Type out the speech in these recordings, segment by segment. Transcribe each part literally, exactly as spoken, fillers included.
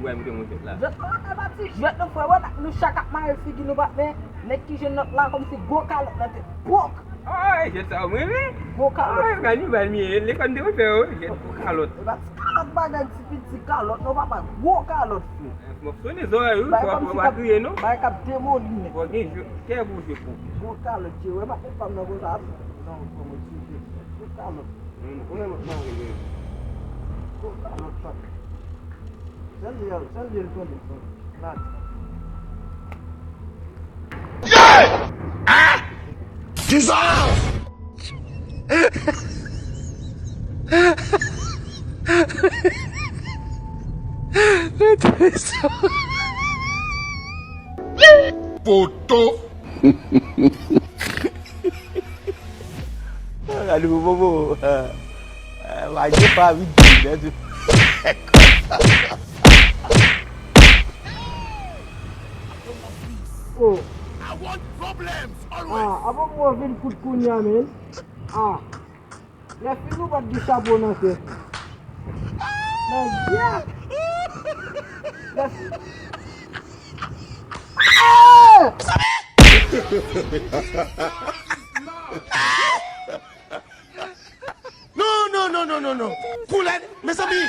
Bay m te mwen fèt la. Jwèt la, e pa ti jwèt non, frè. Wè, nou chak ap mare figi nou, patnè. Nèg ki jwenn nòt la, kòmsi gwo kalòt nan tèt. Pwòk! Ay, jwèt sa, mwen renmen. Gwo kalòt. Ay, kanibal, mi ye. Lekòl m te konn fè, wi. Jwèt gwo kalòt. E pa ti kalòt bagay, ti piti kalòt, non, papa. Gwo kalòt, frè. M ap sonnen zòrèy, wi. Fò, fò pa kriye, non. Bagay k ap demoli nèg. Fò gen jwèt, kè pou jwe pou. Gwo kalòt, je wè, m ap met pa m nan konsa, non, fò mwen di, gwo kalòt. Ou menm, ou menm, ou menm. Gwo kalòt, patnè. Sèl li, sèl li l konnen, konnen. Nada. Kisa? Poto. Gade pou bobo. Wage pa vin di nèt. Oh. Ah, apa mwen vin kout kounye a, men? Ah. Lè fin nou pa t gen chapo nan tèt. Nan djè. Lè fin. Ah! Non, non, non, non, non, non. Koulèd, mezanmi.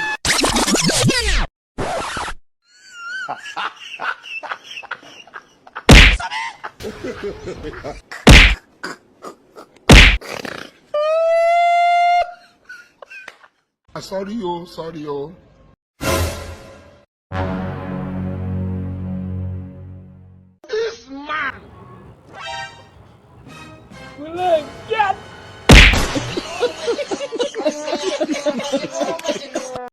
Sorry yo, sorry yo.